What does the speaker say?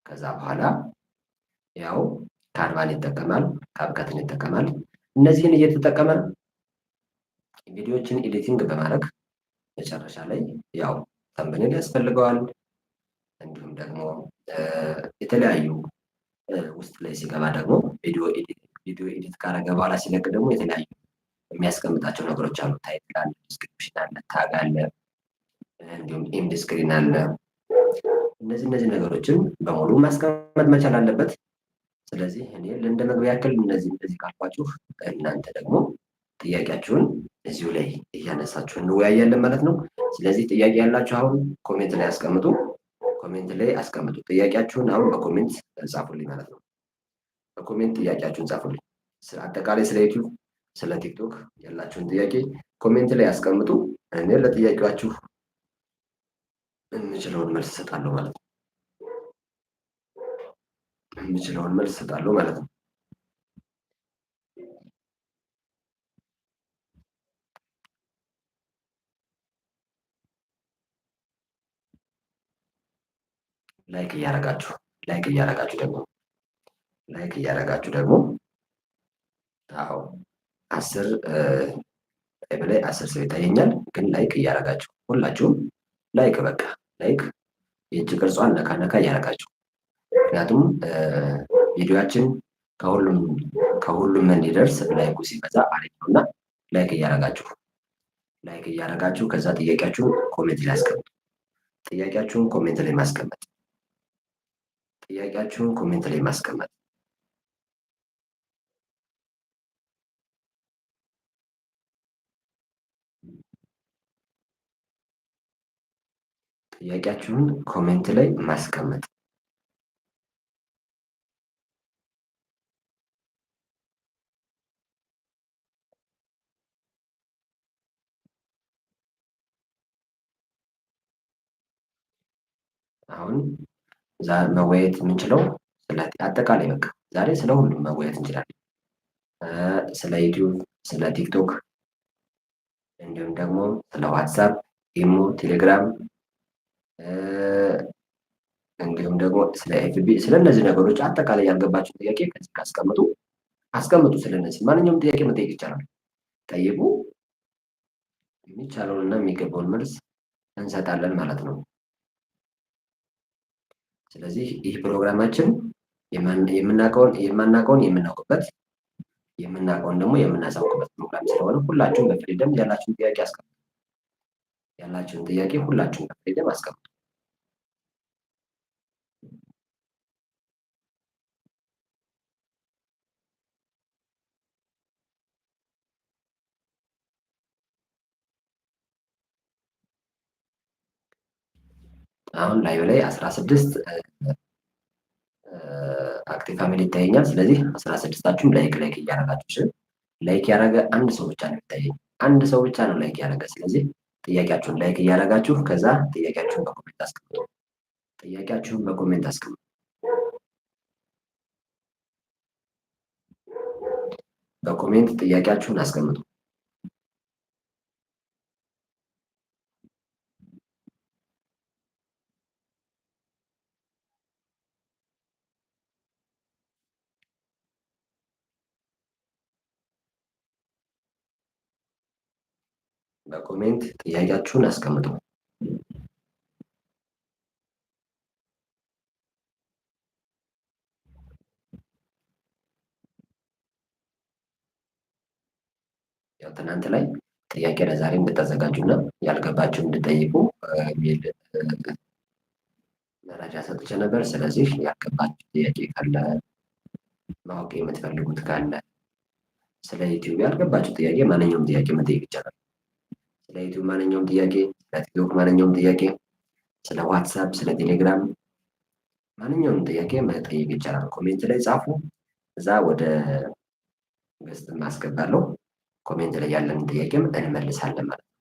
ከዛ በኋላ ያው Canva ን ይጠቀማል፣ CapCut ን ይጠቀማል። እነዚህን እየተጠቀመ ቪዲዮዎችን editing በማድረግ መጨረሻ ላይ ያው thumbnail ያስፈልገዋል። እንዲሁም ደግሞ የተለያዩ ውስጥ ላይ ሲገባ ደግሞ ቪዲዮ edit ካረገ በኋላ ሲለቅ ደግሞ የተለያዩ የሚያስቀምጣቸው ነገሮች አሉ። Title አለ፣ description አለ፣ tag አለ፣ እንዲሁም end screen አለ። እነዚህ ነገሮችን በሙሉ ማስቀመጥ መቻል አለበት። ስለዚህ እኔ እንደ መግቢያ ያክል እነዚህ ካልኳችሁ እናንተ ደግሞ ጥያቄያችሁን እዚሁ ላይ እያነሳችሁ እንወያያለን ማለት ነው። ስለዚህ ጥያቄ ያላችሁ አሁን comment ላይ አስቀምጡ። Comment ላይ አስቀምጡ ጥያቄያችሁን አሁን በ comment ጻፉልኝ ማለት ነው። በ comment ጥያቄያችሁን ጻፉልኝ። አጠቃላይ ስለ YouTube፣ ስለ TikTok ያላችሁን ጥያቄ comment ላይ አስቀምጡ። እኔ ለጥያቄያችሁ የምችለውን መልስ እሰጣለሁ ማለት ነው። የምችለውን መልስ እሰጣለሁ ማለት ነው። Like እያደረጋችሁ፣ like እያደረጋችሁ ደግሞ፣ like እያደረጋችሁ ደግሞ፣ አዎ፣ 10 በላይ 10 ሰው ይታየኛል። ግን like እያደረጋችሁ ሁላችሁም like፣ በቃ like የእጅ ቅርጿን ነካ ነካ እያደረጋችሁ፣ ምክንያቱም ቪዲዮአችን ከሁሉም እንዲደርስ like ኡ ሲበዛ አሪፍ ነው። እና like እያደረጋችሁ፣ like እያደረጋችሁ ከዛ ጥያቄያችሁን comment ላይ አስቀምጡ። ጥያቄያችሁን comment ላይ ማስቀመጥ፣ ጥያቄያችሁን comment ላይ ማስቀመጥ። ጥያቄያችሁን comment ላይ ማስቀመጥ። አሁን መወያየት የምንችለው ስለ አጠቃላይ፣ በቃ ዛሬ ስለ ሁሉም መወያየት እንችላለን። ስለ YouTube፣ ስለ TikTok፣ እንዲሁም ደግሞ ስለ WhatsApp፣ imo፣ Telegram፣ እንዲሁም ደግሞ ስለ FB፣ ስለ እነዚህ ነገሮች አጠቃላይ ያልገባችሁ ጥያቄ ከዚህ ጋር አስቀምጡ፣ አስቀምጡ። ስለ እነዚህ ማንኛውም ጥያቄ መጠየቅ ይቻላል። ጠይቁ። የሚቻለውን እና የሚገባውን መልስ እንሰጣለን ማለት ነው። ስለዚህ ይህ ፕሮግራማችን የምናውቀውን የማናውቀውን የምናውቅበት፣ የምናውቀውን ደግሞ የምናሳውቅበት ፕሮግራም ስለሆነ ሁላችሁም በ freedom ያላችሁን ጥያቄ አስቀምጡ። ያላችሁን ጥያቄ ሁላችሁም በ freedom አስቀምጡ። አሁን live ላይ 16 active family ይታየኛል። ስለዚህ 16ታችሁም like like እያደረጋችሁ፣ like ያደረገ አንድ ሰው ብቻ ነው የሚታየኝ። አንድ ሰው ብቻ ነው like ያደረገ። ስለዚህ ጥያቄያችሁን like እያደረጋችሁ ከዛ ጥያቄያችሁን በ comment አስቀምጡ። ጥያቄያችሁን በ comment አስቀምጡ። በ comment ጥያቄያችሁን አስቀምጡ። በ comment ጥያቄያችሁን አስቀምጡ። ያው ትናንት ላይ ጥያቄ ለዛሬ እንድታዘጋጁና ያልገባችሁ እንድጠይቁ የሚል መረጃ ሰጥቼ ነበር። ስለዚህ ያልገባችሁ ጥያቄ ካለ፣ ማወቅ የምትፈልጉት ካለ፣ ስለ YouTube ያልገባችሁ ጥያቄ፣ ማንኛውም ጥያቄ መጠየቅ ይቻላል። ስለ YouTube ማንኛውም ጥያቄ፣ ስለ TikTok ማንኛውም ጥያቄ፣ ስለ WhatsApp፣ ስለ ቴሌግራም ማንኛውም ጥያቄ መጠየቅ ይቻላል። Comment ላይ ጻፉ። እዛ ወደ guest ማስገባለሁ። Comment ላይ ያለንን ጥያቄም እንመልሳለን ማለት ነው።